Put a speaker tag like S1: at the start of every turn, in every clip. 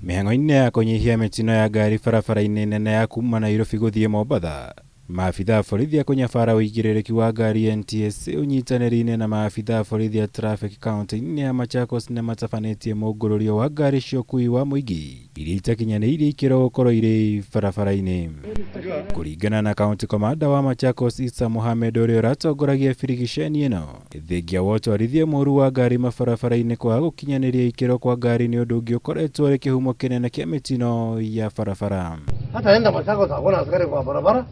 S1: Mĩhang'o-inĩ ya kũnyihia mĩtino ya ngari barabara-inĩ nene ya kuma Nairobi gũthiĩ Mombatha, maabitha a borithi a kũnyabara ũigĩrĩrĩki wa ngari NTSA ũnyitanĩri-inĩ na maabitha a borithi a traffic kaunti-inĩ ya Machakos nĩ matabanĩtie mũngũrũrio wa ngari cia ũkuui wa mũingĩ iria itakinyanĩirie ikĩro gũkorwo irĩ barabara-inĩ. Kũringana na County Commander wa Machakos Issa Mohamed ũrĩa ũratongoragia birigiceni ĩno, thengia wa ũtwarithia mũũru wa ngari mabarabara-inĩ kwaga gũkinyanĩria ikĩro kwa ngari nĩ ũndũ ũngĩ ũkoretwo ũrĩ kĩhumo kĩnene kĩa mĩtino ya barabara.
S2: Hata enda Machakos hakuna askari kwa barabara.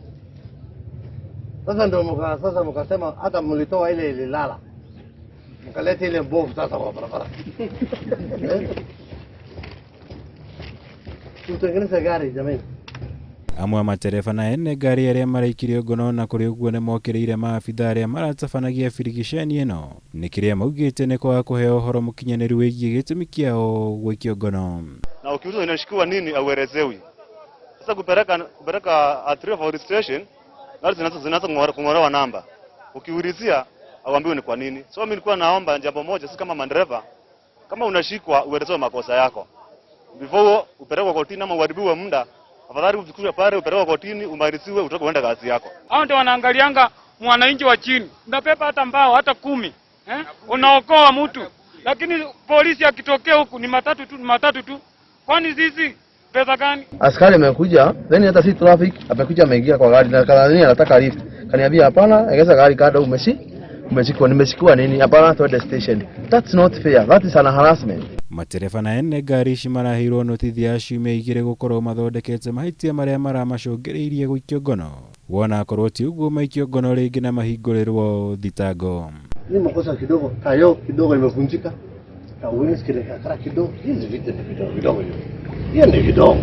S2: Sasa ndio sasa mkasema hata mlitoa ile ililala, mkaleta ile mbovu sasa kwa barabara. Eh? Tutengeneze gari jamani.
S1: Amwe a matereba na ene ngari arĩa maraikirio ngono na kũrĩ ũguo nĩ mokĩrĩire maabitha arĩa maratabanagia birigiceni ĩno nĩ kĩrĩa maugĩte nĩ kwaga kũheo ũhoro mũkinyanĩru wĩgiĩ gĩtũmi kĩao gũikio ngono.
S3: Na ukiulizwa inashikiwa nini auelezewi. Sasa kupeleka at police station gari zinaanza kung'olewa namba. Ukiulizia auambiwi ni kwa nini. So mimi nilikuwa naomba jambo moja, sisi kama madereva, kama unashikwa uelezewe makosa yako. Before upelekwe kotini ama uharibiwe muda, afadhali ufikishwe pale upelekwe kotini umaliziwe utoke uende kazi yako.
S4: Hao ndio wanaangalianga mwananchi wa chini. Unabeba hata mbao hata 10, eh? Unaokoa mtu. Lakini polisi akitokea huku ni matatu tu, ni matatu tu. Kwani sisi pesa gani?
S2: Askari amekuja, then hata si traffic, amekuja ameingia kwa gari na kadhani anataka lift. Kaniambia hapana, egeza gari kando umeshikwa, nimeshikwa nini? Hapana, twende station. That's not fair. That is an harassment.
S1: Matereba na ene ngari ici maraheirwo notithi ya ciumia igĩrĩ gũkorwo mathondekete mahĩtia marĩa maramacũngĩrĩirie gũikio ngono. Wona akorwo ti ũguo maikio ngono rĩngĩ na mahingũrĩrwo thitango.
S2: Ni makosa kidogo, tayo kidogo imevunjika. Ka windscreen kakara kidogo. Hizi vitu ni vidogo vidogo hiyo. Hiyo ni vidogo.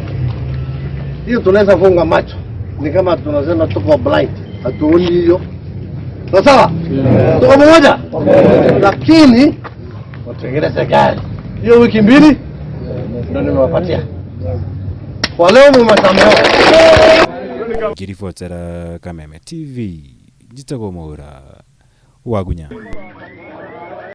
S2: Hiyo tunaweza funga macho. Ni kama tunasema tuko blind. Hatuoni hiyo. Sawa sawa? Tuko pamoja? Lakini watengeneze gari. Hiyo wiki mbili ndio nimewapatia. Kwa leo mmesamehewa.
S1: Ngĩribotera Kameme TV, njĩtagwo Mwaura Wagunya.